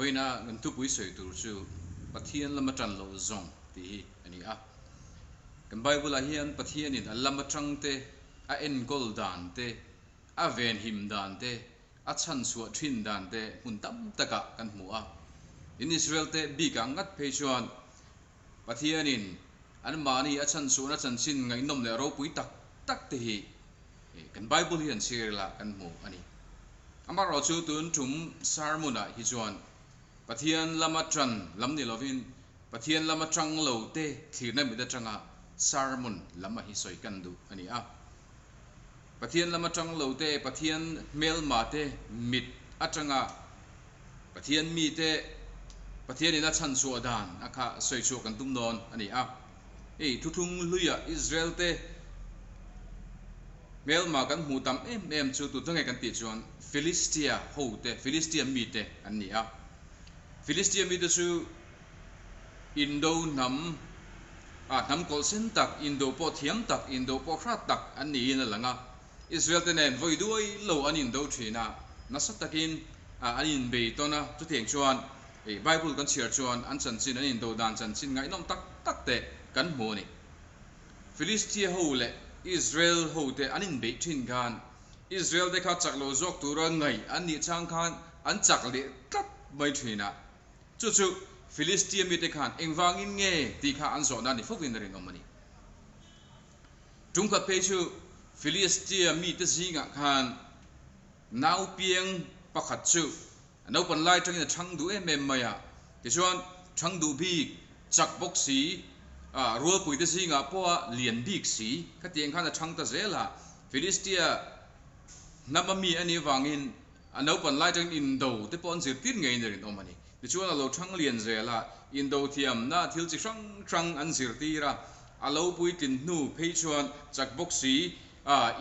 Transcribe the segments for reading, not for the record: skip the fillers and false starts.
Vawiina kan thupui sawi tur chu Pathian lama tan loh zawng tih hi a ni a. Kan Bible-ah hian Pathianin a lama tangte a enkawl dan te, a venhim dan te, a chhanchhuah thin dan te hmun tam takah kan hmu a. In Israel-te bikah ngat phei chuan Pathianin anmahni a chhanchhuahna chanchin ngaihnawm leh ropui tak tak te hi kan Bible hi han chhiar ila kan hmu a ni. Amaherawhchu tun tum sermon-ah hi chuan Pathian lama tan lam ni lovin Pathian lama tang lo te thlirna mit atanga sermon lam a hi sawi kan duh a ni a. Pathian lama tang lo te, Pathian hmelma te mit atanga Pathian mite Pathianin a chhanchhuah dan a kha sawi chhuah kan tum dawn a ni a. Hei thuthlung hluia Israel te hmelma kan hmuh tam em em chu tute nge kan tih chuan Philistia ho te, Philistia mite an ni a. Philistia mite chu Indo hnam, ah hnam kawlh sen tak, Indo pawh thiam tak, Indo pawh hrat tak an niin a lang a. Israel te nen vawi duai lo an indo thin a, nasa takin an inbei tawn a, chutiang chuan Bible kan chhiar chuan an chanchin, an indo dan chanchin ngaihnawm tak tak te kan hmu a ni. Philistia ho leh Israel ho te an inbeih thin khan Israel te kha chak lo zawk tura ngaih an nih chang khan an chak leh tlat mai thin a, chu chu Philistia mite khan engvangin nge tih kha an zawhna ni fovin a rinawm a ni. Tungkhat phei chu Philistia mite zingah khan nau piang pakhat chu a naupan lai atangin a chhang duh em em mai a. Tichuan, chhang duh bik, chak bawk si, rualpuite zingah pawha lian bik si khatiang khan a chhang ta zel a. Philistia hnama mi a nih avangin A naupan lai atangin indo te pawh an zirtir ngeiin a rinawm a ni. Tichuan a lo thang lian zel a, indo thiamna thil chi hrang hrang an zirtir a, a lo puitlin hnu phei chuan chak bawk si,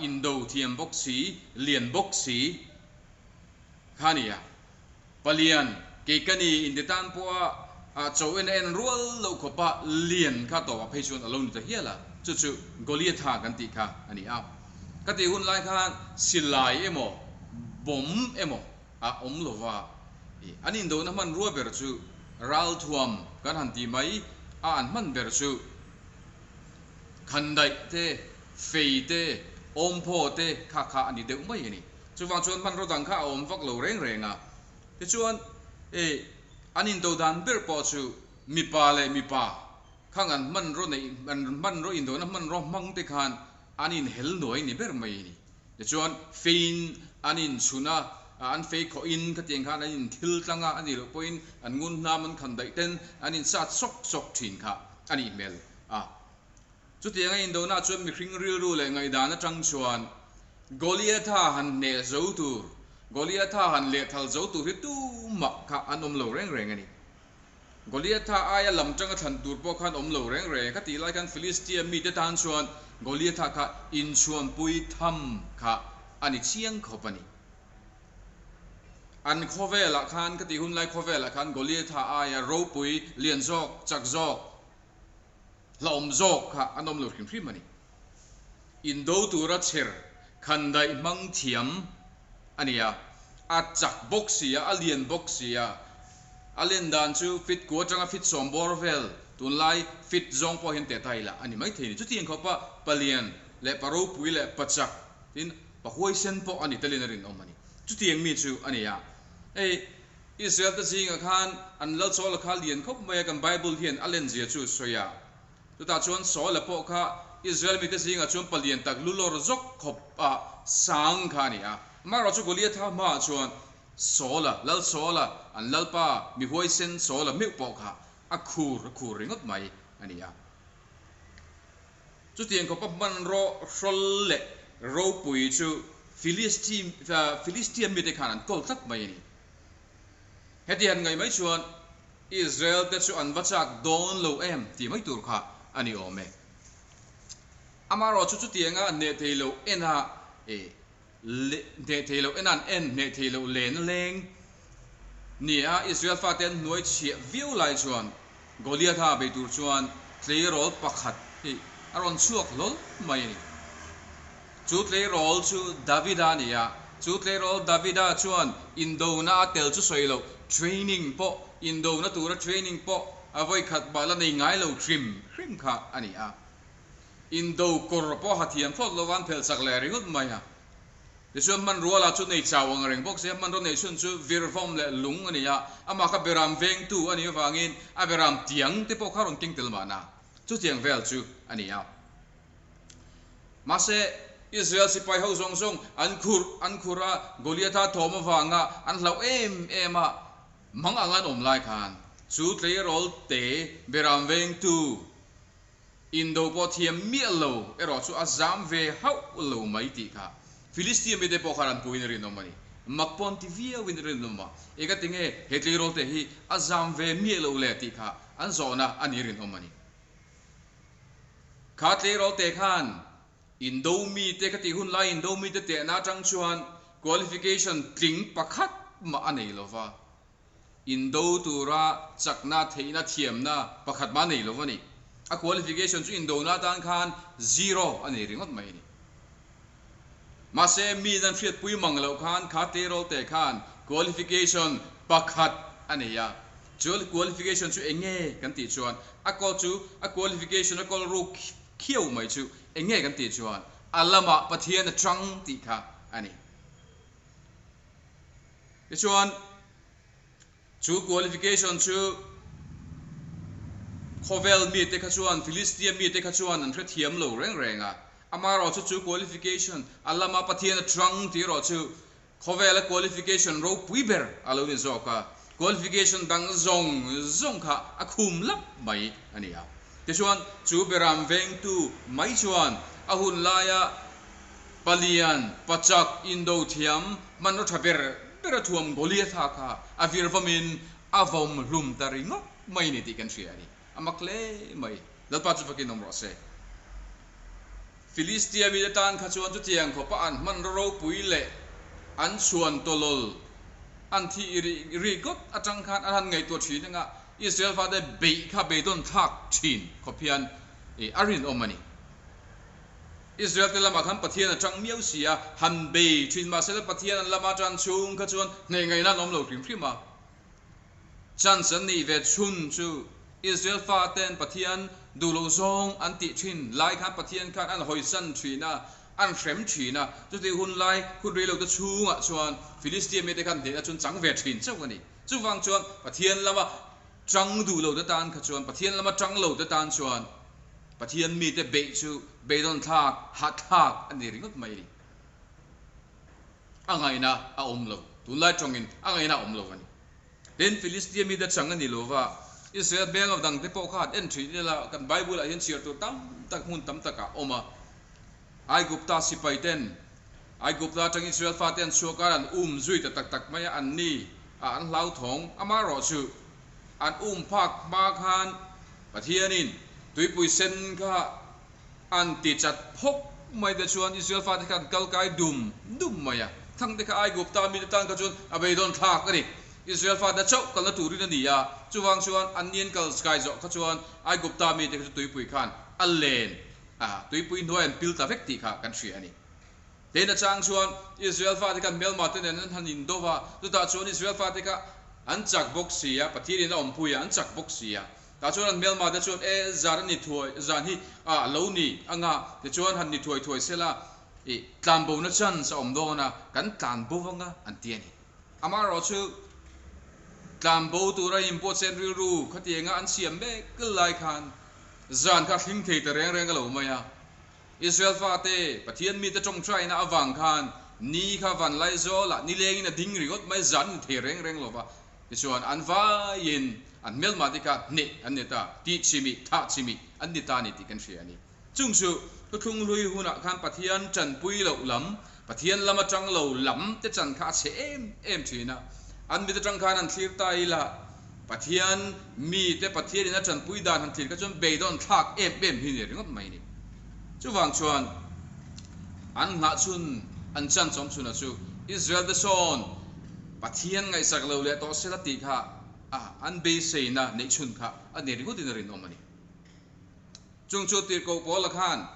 indo thiam bawk si, lian bawk si kha a ni a. Palian, kei ka ni inti tan pawha cho en a en rual loh khawpa lian kha tawpah phei chuan a lo ni ta hial a, chu chu Goliatha kan tih kha a ni a. Ka tih hun lai khan silai emaw bomb emaw a awm lo va, an indona hmanrua ber chu ralthuam kan han tih mai a an hman ber chu khandaih te, fei te, awmphaw te kha kha a ni deuh mai a ni. Chuvang chuan hmanraw dang kha a awm vak lo reng reng a. Tichuan an indo dan ber pawh chu mipa leh mipa khang an hmanraw neih an hmanraw indona hmanraw hmang te khan an inhel nuai ni ber mai a ni. Tichuan, feiin an inchhun a, an fei khawhin khatiang khan an inthil tlang a, a nih loh pawhin an ngun hnam an khan daih ten an insat sawk sawk thin kha a nih hmel a. Chutianga indonah chuan mihring rilru leh ngaihdan atang chuan Goliatha han hneh zo tur, Goliatha han lehthal zo tur hi tumah kha an awm lo reng reng a ni. Goliatha aia lam tanga thlan tur pawh khan awm lo reng reng. Kha tih lai khan Philistia mite tan chuan Goliatha kha inchhuanpui tham kha a ni chiang khawp a ni. An khawvelah khan, ka tih hun lai khawvelah khan Goliatha aia ropui, lian zawk, chak zawk, hlauhawm zawk kha an awm lo hrim hrim a ni. Indo tura chher khandaih hmang thiam a ni a, a chak bawk si a, a lian bawk si a, a len dan chu fit ku atanga fit sawm bawr vel tunlai fit zawng pawh hian teh ta ila a ni maithei a ni. Chutiang khawpa palian leh pa ropui leh pa chak tin pa huaisen pawh a ni telin a rinawm a ni. Chutiang mi chu a ni a, hei Israel te zingah khan an lal Saula kha lian khawp mai a, kan Bible hian a lenzia chu sawi a. Chutah chuan Saula pawh kha Israel mite zingah chuan palian tak lu lawr zawk khawp a sang kha a ni a. Amaherawhchu Goliatha hmaah chuan Saula, Lal Saula, an Lalpa mi huaisen Saula meuh pawh kha a khur a khur ringawt mai a ni a. Chutiang khawpa hmanraw hrawl leh ropui chu Philistia mite khan an kawl tlat mai a ni. Heti han ngaih mai chuan Israel te chu an va chak dawn lo em tih mai tur kha a ni awm e. Amaherawh chu chutianga hneh thei loh ena hneh thei loh ena an en hneh thei loh len a leng ni a, Israel fate an hnuai chhiah viau lai chuan Goliatha bei tur chuan tleirawl pakhat hi a rawn chhuak hlawl mai a ni. Chu tleirawl chu Davida a ni a. Chu tleirawl Davida chuan indona a tel chu sawi loh, training pawh, indona tura training pawh a vawikhat mah la nei ngai lo hrim hrim kha a ni a. Indo kawr pawh ha thiam thlawt lova an phelh chak leh ringawt mai a. Tichuan hmanrua lah chu nei chau ang reng bawk si a, hmanraw neih chhun chu virvawm leh lung a ni a, amah kha beram vengtu a nih avangin a beram tiang te pawh kha rawn keng tel mahna. Chutiang vel chu a ni a. Mahse, Israel sipai ho zawng zawng an khurh an khurh a, Goliatha thawm avanga an hlauh em em a, mang ang an awm lai khan chu tleirawl te beram vengtu indo pawh thiam miah lo erawh chu a zam ve hauh lo mai tih kha Filistia mite pawh khan an puiin a rinawm a ni. Mak pawh an ti viauin a rinawm a, eng a tinge he tleirawl te hi a zam ve miah lo le tih kha an zawhna a ni rinawm a ni. Kha tleirawl te khan Indo mite ka tih hun lai Indo mite tehna atang chuan qualification tling pakhat mah a nei lova, Indo tura chakna theihna thiamna pakhat mah a nei lova ni. A qualification chu Indona atan khan zero a nei ringawt mai a ni. Mahse mi nan hriatpui mang loh khan kha tleirawl te khan qualification pakhat a nei a. Chu qualification chu eng nge kan tih chuan a kawl chu a qualification a kawl ruk khiau mai chu eng nge kan tih chuan a lamah Pathian a tang tih kha a ni. Tichuan chu qualification chu khawvel mite kha chuan Philistia mite kha chuan an hrethiam lo reng reng a. Amaherawhchu chu qualification a lama Pathian a tang tih erawh chu Khawvela qualification ropui ber a lo ni zawk a, qualification dang zawng zawng kha a khum lap mai a ni a. Tichuan, chu beram vengtu mai chuan a hun laia palian, pachak, indo thiam, hmanraw tha ber ber a thuam Goliatha kha a virvamin a vawm hlum ta ringawt mai a ni tih kan hria a ni. A mak hle mai. Lalpa chu fakin awm rawh se. Filistia mite tan kha chuan chutiang khawpa an hmanraw ropui leh an chhuan tawlawl an thih rih rih gawt atang khan an han ngaihtuah thin anga Israel fate beih kha beidawn thlak thin khawp hian a rinawm a ni. Israel te lamah khan Pathian a tang miau si a, han bei thin mahsela Pathian an lama tan chhung kha chuan hneh ngaihna an awm lo hrim hrim a. Chance an neih ve chhun chu Israel faten Pathian duh loh zawng an tih thin lai khan Pathian khan an hawisan thin a, an hrem thin a, chutih hun lai hun rei lote chhungah chuan Philistia mite khan hnehna chun chang ve thin chauh a ni. Chuvang chuan Pathian lama chang duh lote tan kha chuan Pathian lama chang lote tan chuan Pathian mite beih chu beidawn thlak, hahthlak a ni ringawt mai a ni. A ngaihna a awm lo. Tunlai tawngin a ngaihna a awm lo a ni. Tin, Philistia mite chang a ni lo va, Israel hmel lo dangte pawh kha han en thin ila, kan Bible-ah hian chhiar tur tam tak hmun tam takah a awm a. Aigupta sipaiten Aigupta atang Israel fate an chhuak a, an um zui ta tak tak mai a, an ni a, an hlauthawng. Amaherawhchu, an um phak hma khan Pathianin tuipui sen kha An ti chat phawk mai te chuan Israel fate kha an kal kai dum dum mai a. Thang te kha Aigupta mite tan kha chuan a beidawn thlak a ni. Israel fate chauh kalna turin a ni a, chuvang chuan an ni an kal kai zawh kha chuan Aigupta mite kha chu tuipui khan a len a, tuipui hnuai an pil ta vek tih kha kan hria a ni. Tin a chang chuan Israel fate khan hmelma te nen an han indo va, chutah chuan Israel fate kha an chak bawk si a, Pathianin a awmpui a, an chak bawk si a. Tah chuan an hmelma te chuan e zan a ni thuai, zan hi a lo ni anga tichuan han ni thuai thuai sela i tlanbona chance a awm dawn a, kan tlanbo anga an ti a ni. Amaherawhchu tlanbo tura inbuatsaih rilru khatianga an siam mek lai khan zan kha a hling thei ta reng reng a lo mai a. Israel fate Pathian mite tawngtaina avang khan ni kha van laizawlah nilengin a ding ringawt mai, zan a ni thei reng reng lo va. Tichuan, an vaiin an hmelmah te kha hneh an ni ta, tih chimih, thah chimih an ni ta a ni tih kan hria a ni. Chung chu thuthlung hlui hunah khan Pathian tanpui loh lam, Pathian lam atang lo lam te chan kha a chhe em em thin a. An mit atang khan an thlir ta ila, Pathian mite Pathianin a tanpui dan han thlir kha chuan beidawn thlak em em hi ni ringawt mai a ni. Chuvang chuan an nghah chhun, an chan chawm chhunah chu Israel te sawn, Pathian ngaihsak lo leh tawh sela tih kha a an beiseina neih chhun kha a ni ringawtin a rinawm a ni. Chung chu tirhkoh Paula khan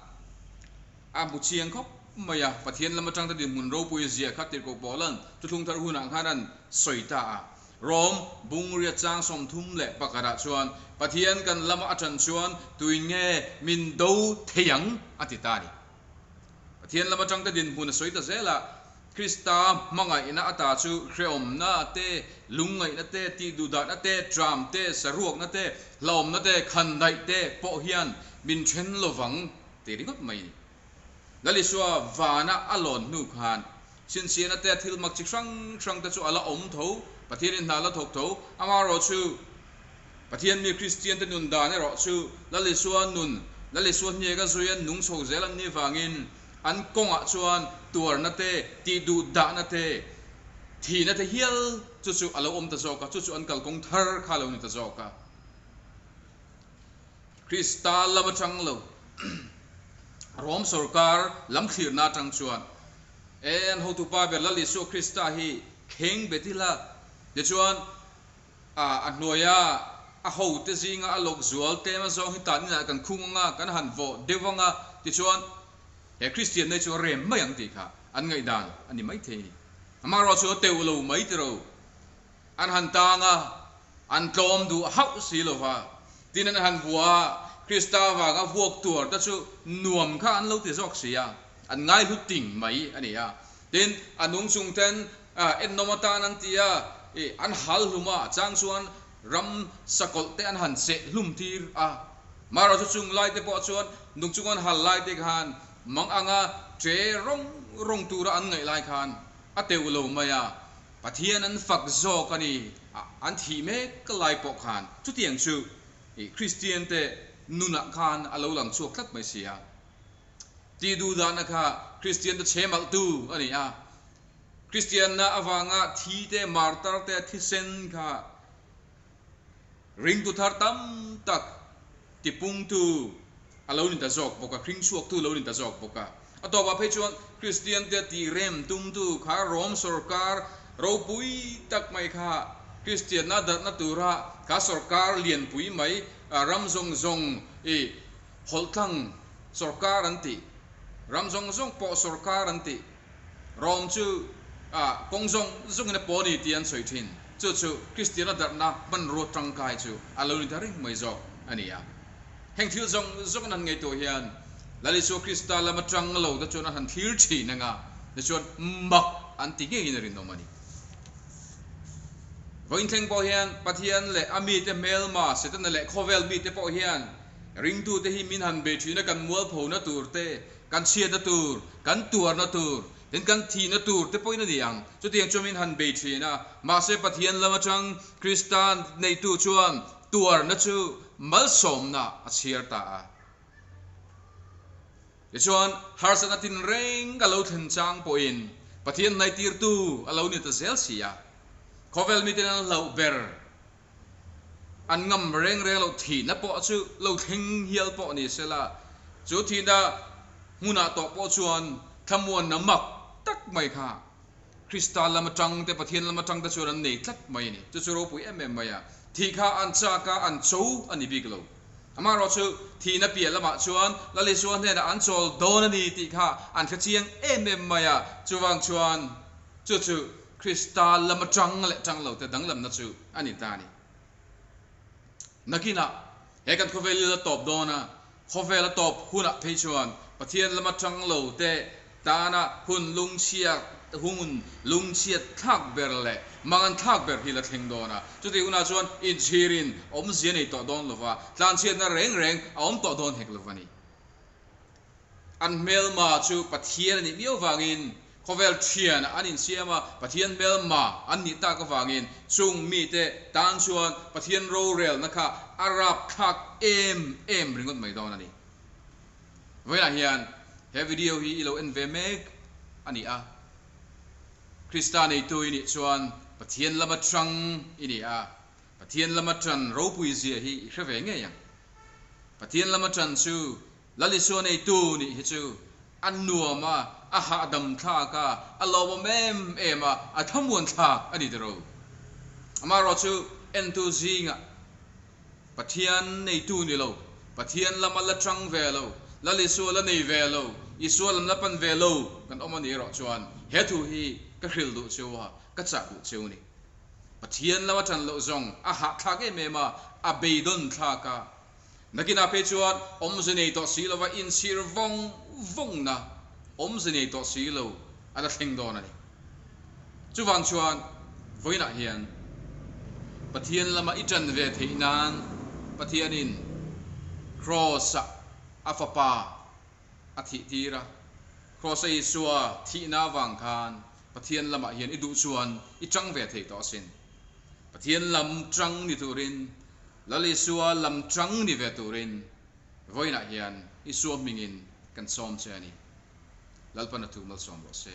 a hmu chiang khawp mai a, Pathian lam atang te dinhmun ropui zia kha tirhkoh Paula'n thuthlung thar hunah khan an sawi ta a. Rom bungria chang 31 ah chuan Pathian kan lama a ṭan chuan tuin nge min do thei ang a ti ta a ni. Pathian lam atang te dinhmun a sawi ta zel a, Krista hmangaihna ata chu hrehawmna te, lungngaihna te, tihduhdatna te, ṭam te, saruakna te, hlauhawmna te, khandaih te pawh hian min ṭhen lovang tih ringawt mai a ni. Lal Isua vana a lawn hnu khan chhinchhiahna te thil mak chi hrang hrang te chu a la awm tho, Pathianin hna a la thawk tho, amaherawhchu Pathian mi Kristian te nun dan erawh chu Lal Isua nun, Lal Isua hniaka zui an nung chho zel an nih vangin an kawngah chuan tuarna te, tihduh dahna te, thihna te hial chu chu a lo awm ta zawk a, chu chu an kalkawng thar kha a lo ni ta zawk a. Krista lam atang lo Rom sorkar lam thlirna atang chuan e an hotupa ber Lal Isua Krista hi kheng bet ila, tichuan A hnuaia a hote zinga a lawk zual tlem a zawng hi tan inah kan khung anga kan han vawh deuh anga tichuan he Kristian nei chu a rem mai ang tih kha an ngaihdan a ni maithei a ni. Amaherawh chu a teuh lo mai tiro an han tang a, an tlawm duh hauh si lova tin an han vua a, Krista avanga vuak tuar te chu nuam kha an lo ti zawk si a, an ngaihlu ting mai a ni a. Tin, a nung chung ten ennawm atan an ti a, ih, an hal hlum a, a chang chuan ram sakawlh te an han cheh hlum tir a. Mara chu chung lai te pawh chuan nung chung an hal lai te khan mang anga tre rawng rawng tura an ngaih lai khan a teuh lo mai a, Pathian an fak zawk a ni, an thih mek lai pawh khan chutiang chu ih Kristian te nunah khan a lo lang chhuak tlat mai si a. Tih duh dahna kha Kristian te chhe malhtu a ni a. Kristianna avanga thi te, martar te, thisen kha ringtu thar tam tak tipungtu a lo ni ta zawk bawk a, hringchhuaktu a lo ni ta zawk bawk a. A tawpah phei chuan Kristian te tih rem tumtu kha Rom sawrkar ropui tak mai kha Kristianna darhna tura kha sawrkar lianpui mai ram zawng zawng i Hawlhtlang sawrkar an tih, ram zawng zawng pawh sawrkar an tih, Rom chu kawng zawng zawngin a paw a ni tih an sawi thin. Chu chu Kristiana darhna hmanrua tangkai chu a lo ni ta reng mai zawk a ni a. Heng thil zawng zawng an han ngaihtuah hian Lal Isua Krista lam atang lo te chuan an han thlir thin anga tichuan mak an ti ngeiin a rinawm a ni. Vawiinthleng pawh hian Pathian leh a mite hmelma Setana leh khawvel mite pawh hian Ringtute hi min han bei thin a, kan mualphona tur te, kan chhiatna tur, kan tuarna tur, tin kan thihna tur te pawhin a ni ang. Chutiang chuan min han bei thin a, mahse Pathian lam atang Krista neitu chuan tuarna chu malsawmna a chhiar ta a. Tichuan, harsatna tinreng a lo thlen chang pawhin Pathian hnaihtirtu a lo ni ta zel si a. Khawvel miten an hlauh ber An ngam reng reng loh thihna pawh chu lo thleng hial pawh ni sela, chu thihna hmunah tawh pawh chuan thlamuanna mak tak mai kha Krista lam atang te, Pathian lam atang te chuan an nei tlat mai a ni. Chu chu ropui em em mai a, thih kha an chak a, an cho a ni bik lo. Amaherawh chu thihna piah lamah chuan Lal Isua hnenah an chawl dawn a ni tih kha an hre chiang em em mai a, chuvang chuan chu chu Krista lam atang leh tang lo te danglamna chu a ni ta a ni. Nakinah he kan khawvel lil a tawp dawn a, khawvel a tawp hunah phei chuan Pathian lam atang lo te tana hun lungchhiat hun lungchhiat thlak ber leh mangan thlak ber hi la thleng dawn a. Chutih hunah chuan inchhirin awmzia nei tawh dawn lova, tlanchhiatna reng reng a awm tawh dawn hek lo a ni. An hmelma chu Pathian a nih miau vangin khawvel thian an insiam a, Pathian hmelma an nih tak avangin chung mite tan chuan Pathian rorelna kha a rapthlak em em ringawt mai dawn a ni. Vawiinah hian he video hi i lo en ve mek a ni a, Krista neitu i nih chuan Pathian lama tang i ni a, Pathian lama tan ropui zia hi i hre ve ngei ang. Pathian lama tan chu Lal Isua neitu nih hi chu a nuam a, a hahdam thlak a, a lawmawm em em a, a thlamuan thlak a ni tiro. Amaherawh chu entu zingah Pathian neitu ni lo, Pathian lama la tang ve lo, Lal Isua la nei ve lo, Isua lam la pan ve lo kan awm a nih erawh chuan he thu hi ka hrilh duh cheu a, ka chah duh cheu a ni. Pathian lama ṭan loh zawng a hahthlak em em a, a beidawn thlak a. Nakinah phei chuan awmze nei tawh si lova inchhir vawng vawngna awmze nei tawh si lo a la thleng dawn a ni. Chuvang chuan vawiinah hian Pathian lama i ṭan ve theih nan Pathianin Kraws-ah a Fapa a thih tir a. Kraws-a Isua thihna avang khan Pathian lamah hian i duh chuan i ṭang ve thei tawh asin. Pathian lam ṭang ni turin, Lal Isua lam ṭang ni ve turin vawiinah hian Isua hmingin kan sawm che a ni. Lalpan a thu malsawm rawh se.